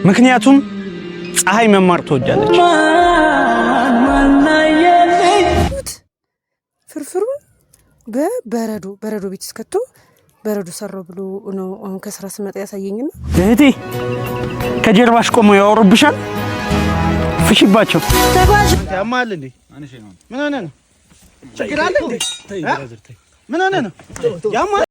ምክንያቱም ፀሐይ መማር ትወዳለች። ፍርፍሩን በበረዶ በረዶ ቤት ውስጥ ከቶ በረዶ ሰራው ብሎ ነው አሁን ከስራ ስመጣ ያሳየኝና። እህቴ፣ ከጀርባሽ ቆመው ያወሩብሻል። ፍሽባቸው። ያማል እንዴ? ምን ሆነህ ነው? ችግር አለ እንዴ? ምን ሆነህ ነው? ያማል።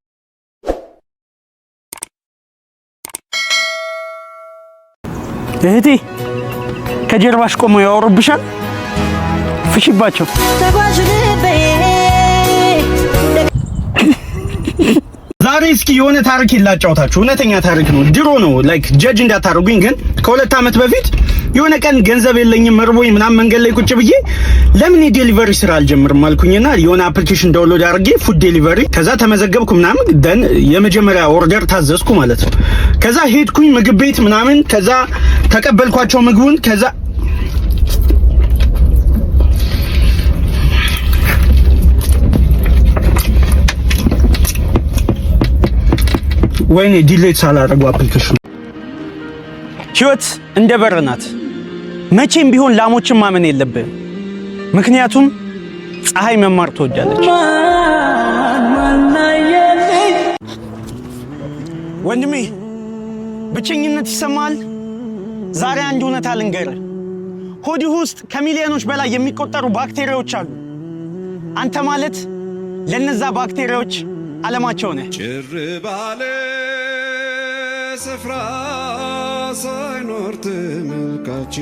እህቴ፣ ከጀርባሽ ቆመው ያወሩብሻል። ፍሽባቸው። ዛሬ እስኪ የሆነ ታሪክ ላጫውታችሁ። እውነተኛ ታሪክ ነው። ድሮ ነው፣ like judge እንዳታደርጉኝ፣ ግን ከ2 ዓመት በፊት የሆነ ቀን ገንዘብ የለኝም፣ እርቦኝ ምናምን መንገድ ላይ ቁጭ ብዬ ለምን የ delivery ስራ አልጀምርም አልኩኝና የሆነ application download አድርጌ food delivery፣ ከዛ ተመዘገብኩ ምናምን፣ then የመጀመሪያ order ታዘዝኩ ማለት ነው። ከዛ ሄድኩኝ ምግብ ቤት ምናምን፣ ከዛ ተቀበልኳቸው ምግቡን። ከዛ ወይኔ፣ delete ሳላደርገው application። ህይወት እንደ በር ናት። መቼም ቢሆን ላሞችን ማመን የለብህም። ምክንያቱም ፀሐይ መማር ትወዳለች። ወንድሜ፣ ብቸኝነት ይሰማሃል? ዛሬ አንድ እውነት ልንገርህ። ሆድህ ውስጥ ከሚሊዮኖች በላይ የሚቆጠሩ ባክቴሪያዎች አሉ። አንተ ማለት ለነዛ ባክቴሪያዎች ዓለማቸው ነህ። ጭር ባለ ስፍራ ሳይኖር ተመልካች።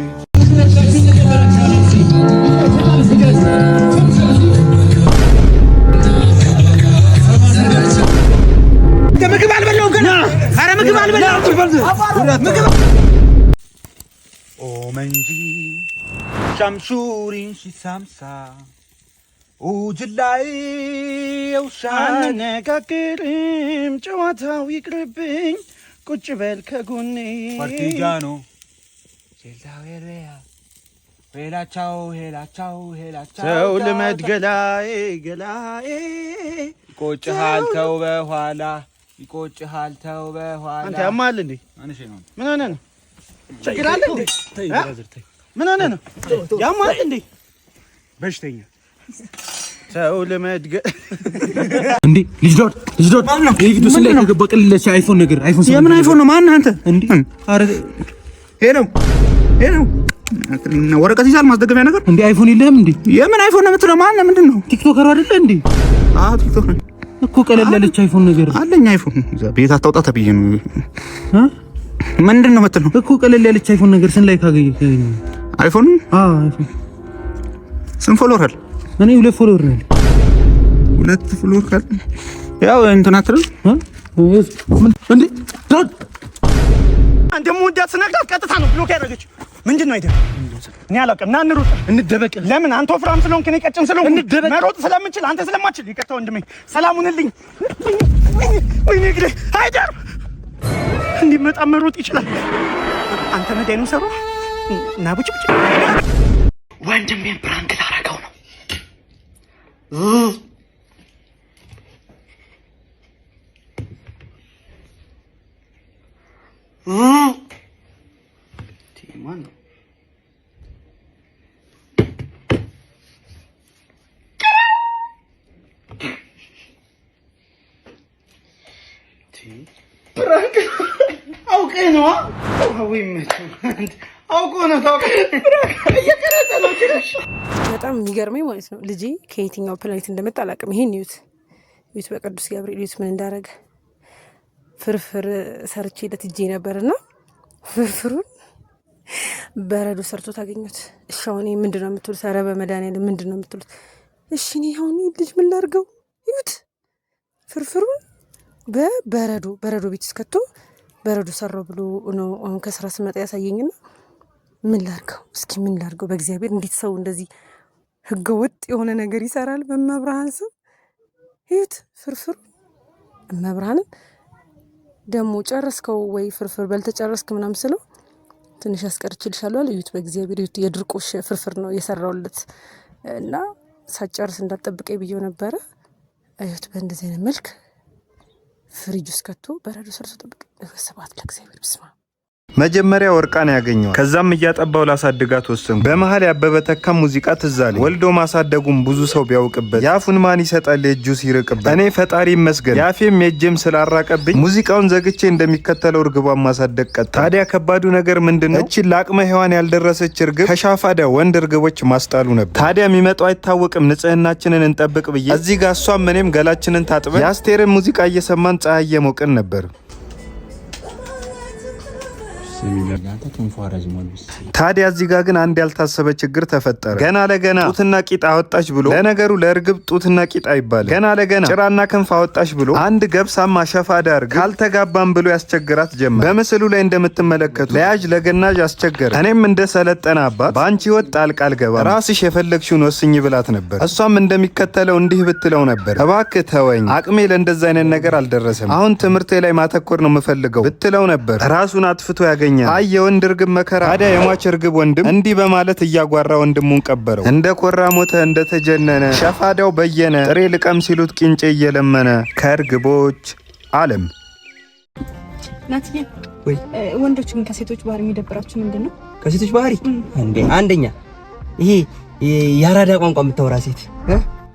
ምግብ አልበላሁም ገና። ኧረ ምግብ አልበላሁም። ምግብ ኦመንጂ ሻምሹሪን ሺሳምሳ ኡጅላይ አንነጋገርም፣ ጨዋታው ይቅርብኝ፣ ቁጭ በል ከጎኔ። ፓርቲጃኖ ሄላቻው ሄላቻው ሄላቻው። ሰው ልመድ ገላዬ ገላዬ። ይቆጭሃል ተው በኋላ፣ ይቆጭሃል ተው በኋላ። አንተ ያማል እንዴ? ምን ሆነህ ነው? ችግር አለ እንዴ? ምን ሆነህ ነው? ያማል እንዴ? በሽተኛ። ሰው ልመድ እንዴ ልጅ ዶር፣ ልጅ ዶር፣ ይሄ ቪዲዮ ስለ ከገባ ቅልል አይፎን ነገር አይፎን። የምን አይፎን ነው? ማን አንተ? እንዴ አረ ይሄ ነው፣ ይሄ ነው። ወረቀት ይዛል ማስደገሚያ ነገር። እንዴ አይፎን የለህም እንዴ? የምን አይፎን ነው የምትለው? ማን ነው? ምንድን ነው? TikToker አይደለ እንዴ? አዎ፣ ቲክቶክ ነው። እኮ ቀለል ያለች አይፎን ነገር። አለኝ አይፎን። እዛ ቤት አታውጣ ተብዬ ነው። እ ምንድን ነው የምትለው? እኮ ቀለል ያለች አይፎን ነገር ስንት ላይ ካገኘ? አይፎን? አዎ፣ አይፎን። ስንት follower አለ? እኔ ሁለት follower ነው ያለኝ። ሁለት follower ካለ ያው እንትን አትልም። እ ምን እንዴ ዶር። እንደምወዳት ስነግራት ቀጥታ ነው block ያደረገችው። ምንድን ነው አይደል? እኔ አላውቅም። ና እንሩጥ፣ እንደበቅ። ለምን? አንተ ወፍራም ስለሆንክ እኔ ቀጭን ስለሆንኩ እንደበቅ። መሮጥ ስለምችል አንተ ስለማችል። ይቅርታ ወንድሜ፣ ሰላሙንልኝ። ወይኔ እግሬ አይደር እንዲመጣ መሮጥ ይችላል። አንተ መዳይኑ ሰሩ እና ቡጭ ቡጭ። ወንድሜን prank ላረገው ነው። ማን ነው? Prank አውቄ ነው። አውቆ ነው፣ እየቀረጸ ነው ጭራሽ። በጣም የሚገርመኝ ማለት ነው ልጄ ከየትኛው ፕላኔት እንደመጣ አላውቅም። ይሄን እዩት፣ እዩት፣ በቅዱስ ገብርኤል እዩት ምን እንዳደረገ። ፍርፍር ሰርቼለት እጄ ነበርና ፍርፍሩን በረዶ ሰርቶ ታገኙት። እሺ አሁን ምንድን ነው የምትሉት? ኧረ በመድኃኒዓለም ምንድን ነው የምትሉት? እሺ እኔ አሁን ልጅ ምን ላድርገው? እዩት፣ ፍርፍሩን በበረዶ በረዶ ቤት ውስጥ ከቶ በረዶ ሰራው ብሎ ነው አሁን ከስራ ስመጣ ያሳየኝና ምን ላድርገው? እስኪ ምን ላድርገው? በእግዚአብሔር እንዴት ሰው እንደዚህ ህገ ወጥ የሆነ ነገር ይሰራል? በእመብርሃን ስም እዩት ፍርፍሩ። እመብርሃንን ደግሞ ጨረስከው ወይ፣ ፍርፍር በልተህ ጨረስክ ምናምን ስለው ትንሽ አስቀርችልሻለሁ አለ። እዩት በእግዚአብሔር እዩት፣ የድርቆሽ ፍርፍር ነው የሰራውለት እና ሳጨርስ እንዳትጠብቀኝ ብዬው ነበረ። እዩት፣ በእንደዚህ አይነት መልክ ፍሪጅ ውስጥ ከቶ በረዶ ሰርቶ ጠብቅ። ስብሐት ለእግዚአብሔር። ብስማ። መጀመሪያ ወርቃን ያገኘዋል። ከዛም እያጠባው ላሳድጋት ወሰንኩ። በመሃል ያበበ ተካም ሙዚቃ ትዝ አለኝ። ወልዶ ማሳደጉም ብዙ ሰው ቢያውቅበት የአፉን ማን ይሰጣል የእጁ ሲርቅበት። እኔ ፈጣሪ ይመስገን የአፌም የእጄም ስላራቀብኝ ሙዚቃውን ዘግቼ እንደሚከተለው እርግቧን ማሳደግ ቀጠልኩ። ታዲያ ከባዱ ነገር ምንድን ነው? እቺን ለአቅመ ሔዋን ያልደረሰች እርግብ ከሻፋዳ ወንድ እርግቦች ማስጣሉ ነበር። ታዲያ የሚመጣው አይታወቅም፣ ንጽህናችንን እንጠብቅ ብዬ እዚህ ጋር እሷም እኔም ገላችንን ታጥበን የአስቴርን ሙዚቃ እየሰማን ፀሐይ እየሞቅን ነበር። ታዲያ እዚህ ጋር ግን አንድ ያልታሰበ ችግር ተፈጠረ። ገና ለገና ጡትና ቂጥ አወጣች ብሎ፣ ለነገሩ ለእርግብ ጡትና ቂጥ አይባልም። ገና ለገና ጭራና ክንፍ አወጣች ብሎ አንድ ገብሳማ ሸፋዳ እርግብ ካልተጋባም ብሎ ያስቸግራት ጀመር። በምስሉ ላይ እንደምትመለከቱ ለያዥ ለገናዥ አስቸገረ። እኔም እንደ ሰለጠነ አባት በአንቺ ወጥ ጣልቃ አልገባም፣ ራስሽ የፈለግሽውን ወስኝ ብላት ነበር። እሷም እንደሚከተለው እንዲህ ብትለው ነበር፣ እባክህ ተወኝ፣ አቅሜ ለእንደዛ አይነት ነገር አልደረሰም፣ አሁን ትምህርቴ ላይ ማተኮር ነው የምፈልገው ብትለው ነበር። ራሱን አጥፍቶ ያገኛል። አይ የወንድ እርግብ መከራ። ታዲያ የሟች እርግብ ወንድም እንዲህ በማለት እያጓራ ወንድሙን ቀበረው። እንደ ኮራ ሞተ እንደተጀነነ ሸፋዳው በየነ ጥሬ ልቀም ሲሉት ቂንጬ እየለመነ ከእርግቦች ዓለም። ናትዬ፣ ወንዶች ግን ከሴቶች ባህሪ የሚደብራችሁ ምንድን ነው? ከሴቶች ባህሪ እንዴ? አንደኛ ይሄ የአራዳ ቋንቋ የምታወራ ሴት፣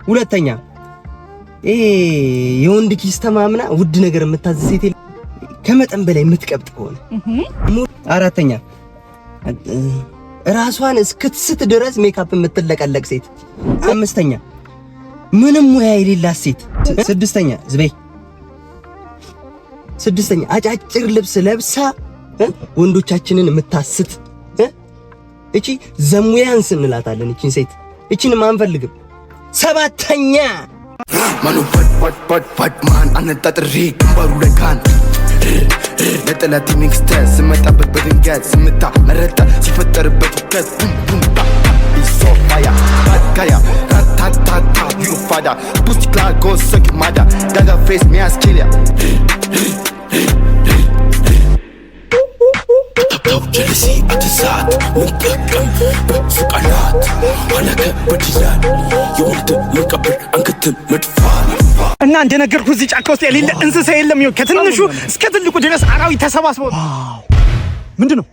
ሁለተኛ ይሄ የወንድ ኪስ ተማምና ውድ ነገር የምታዝ ሴት፣ ከመጠን በላይ የምትቀብጥ ከሆነ፣ አራተኛ ራሷን እስክትስት ድረስ ሜካፕ የምትለቀለቅ ሴት፣ አምስተኛ ምንም ሙያ የሌላት ሴት፣ ስድስተኛ ዝበይ ስድስተኛ አጫጭር ልብስ ለብሳ ወንዶቻችንን የምታስት፣ እቺ ዘሙያንስ እንላታለን። እቺን ሴት እቺንም አንፈልግም። ሰባተኛ ማኑ ፈት ፈት ፈት ማን አነጣጥሬ ግንባሩ ላይ ካን ለጠላት ሚክስተ ስመጣበት በድንገት ስምታ መረጠ ሲፈጠርበት ውከት ቡም ቡም ባ ሶፋያ ባድጋያ ራታታታ ዩፋዳ ፑስቲክላ ጎሰክ ማዳ ዳጋ ፌስ ሚያስኪልያ ጀለሲ አትሳት ምንጠቀም በሱቃላት ኋላ ከበድ ይላል የወንድ መቀበር አንገትን መድፋት። እና እንደነገርኩህ እዚህ ጫካ ውስጥ የሌለ እንስሳ የለም። ይኸው ከትንሹ እስከ ትልቁ ድረስ አራዊት ተሰባስበው። ምንድን ነው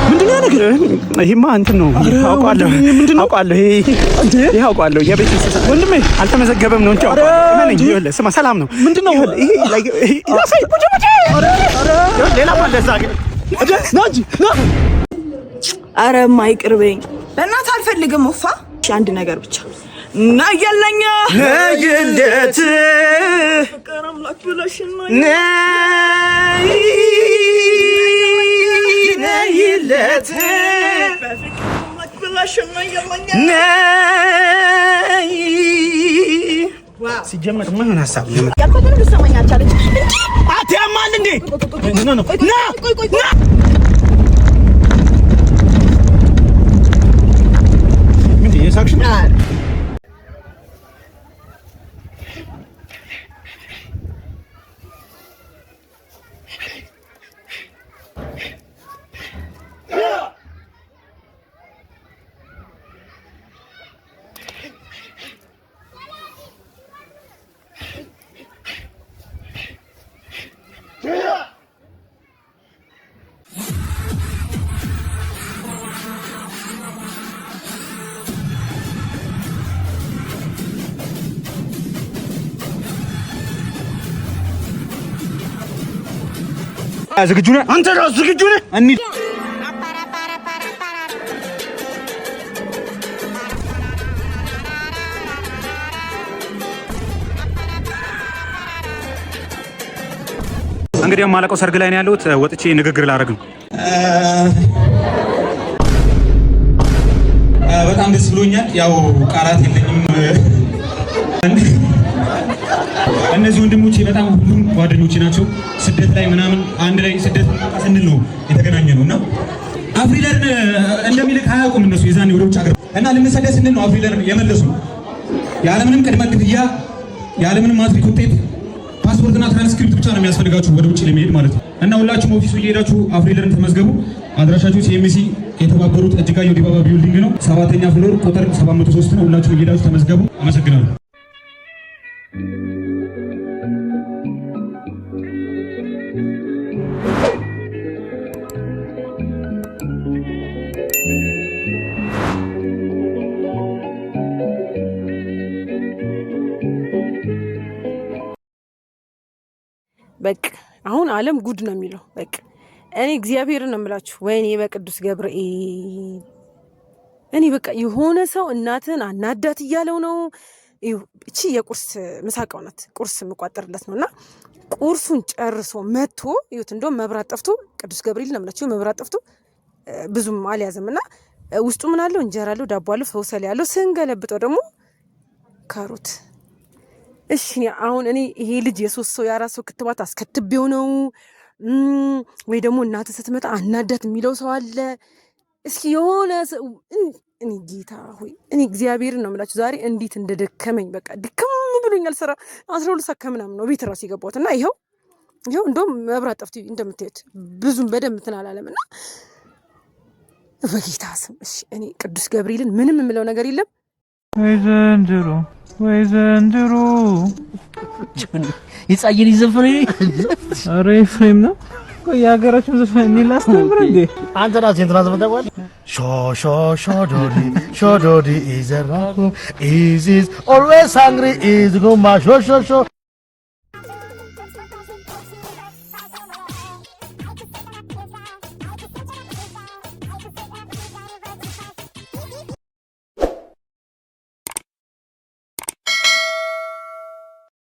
ምንድን ነው ያ ነገር? ይሄማ እንትን ነው፣ አውቀዋለሁ፣ አውቀዋለሁ፣ ይሄ አውቀዋለሁ። የቤት እንስሳ ወንድሜ አልተመዘገበም ነው እንጂ አውቀዋለሁ። እመነኝ። ይኸውልህ ስማ፣ ሰላም ነው። ምንድን ነው ይሄ? ይሄ ላሳይ፣ ቁጭ ቁጭ። ሌላም አለ እዛ ጋር። ና እንጂ ና። አረ ማይቅርበኝ በእናትህ አልፈልግም። ወፋ አንድ ነገር ብቻ ናየለኛ ነይለት ፍቅር አምላክ ብለሽና ነይ ነይለት በፍቅር አምላክ ብለሽና የለኛ ነይ። ሲጀመር ምን ሀሳብ ነው? ያልኳትን ልትሰማኝ አልቻለች እንጂ አትያማል እንዴ? No, no, ና ና። ምንድን የሳቅሽ ነው? ዝግጁ ነህ? አንተ ራሱ ዝግጁ ነህ? እንሂድ። እንግዲህ የማለቀው ሰርግ ላይ ነው ያለሁት። ወጥቼ ንግግር ላደርግ ነው። በጣም ደስ ብሎኛል። ያው ቃላት የለኝም። እነዚህ ወንድሞቼ በጣም ሁሉም ጓደኞቼ ናቸው። ስደት ላይ ምናምን አንድ ላይ ስደት ስንል ነው የተገናኘ ነው እና አፍሪለርን እንደሚልክ አያውቁም እነሱ የዛኔ ወደ ውጭ ሀገር እና ልንሰደድ ስንል ነው አፍሪለርን የመለሱ። ያለምንም ቅድመ ክፍያ፣ ያለምንም ማትሪክ ውጤት፣ ፓስፖርትና ትራንስክሪፕት ብቻ ነው የሚያስፈልጋችሁ ወደ ውጭ ለመሄድ ማለት ነው። እና ሁላችሁም office ኡ እየሄዳችሁ አፍሪለርን ተመዝገቡ። አድራሻችሁ ሲኤምሲ የተባበሩት እጅጋየሁ ዲባባ building ነው፣ ሰባተኛ floor ቁጥር 703 ነው። ሁላችሁም እየሄዳችሁ ተመዝገቡ። አመሰግናለሁ። ዓለም ጉድ ነው የሚለው። በቃ እኔ እግዚአብሔርን ነው የምላችሁ። ወይኔ በቅዱስ ገብርኤል፣ እኔ በቃ የሆነ ሰው እናትን አናዳት እያለው ነው። እቺ የቁርስ ምሳቃው ናት። ቁርስ የምቋጠርለት ነው እና ቁርሱን ጨርሶ መጥቶ ይሁት፣ እንደውም መብራት ጠፍቶ፣ ቅዱስ ገብርኤል ነው የምላችሁ፣ መብራት ጠፍቶ ብዙም አልያዘም እና ውስጡ ምን አለው? እንጀራ አለው፣ ዳቦ አለው፣ ፈውሰል ያለው፣ ስንገለብጠው ደግሞ ካሮት። እሺ አሁን እኔ ይሄ ልጅ የሶስት ሰው የአራት ሰው ክትባት አስከትቤው ነው ወይ ደግሞ እናት ስትመጣ አናዳት የሚለው ሰው አለ። እስኪ የሆነ እኔ ጌታ ሆይ፣ እኔ እግዚአብሔርን ነው የምላችሁ ዛሬ እንዴት እንደደከመኝ፣ በቃ ድክም ብሎኛል። ስራ 12 ሰዓት ከምናምን ነው ቤት ራሱ የገባሁት እና ይኸው ይኸው እንደውም መብራት ጠፍቶ እንደምታዩት ብዙም በደንብ እንትን አላለም እና በጌታ ስም እሺ፣ እኔ ቅዱስ ገብርኤልን ምንም የምለው ነገር የለም። ወይ ዘንድሮ፣ ወይ ዘንድሮ! የጻየን ዘፈን። ኧረ ኤፍሬም ነው። ቆይ የሀገራችን ዘፈን እኔ ላስተምር እንዴ? አንተ ራስህ እንትና ዘፈን ታውቀዋለህ? ሾ ሾ ሾ ዶዲ ሾ ዶዲ is a raccoon, is always hungry, is ጉማ ሾ ሾ ሾ።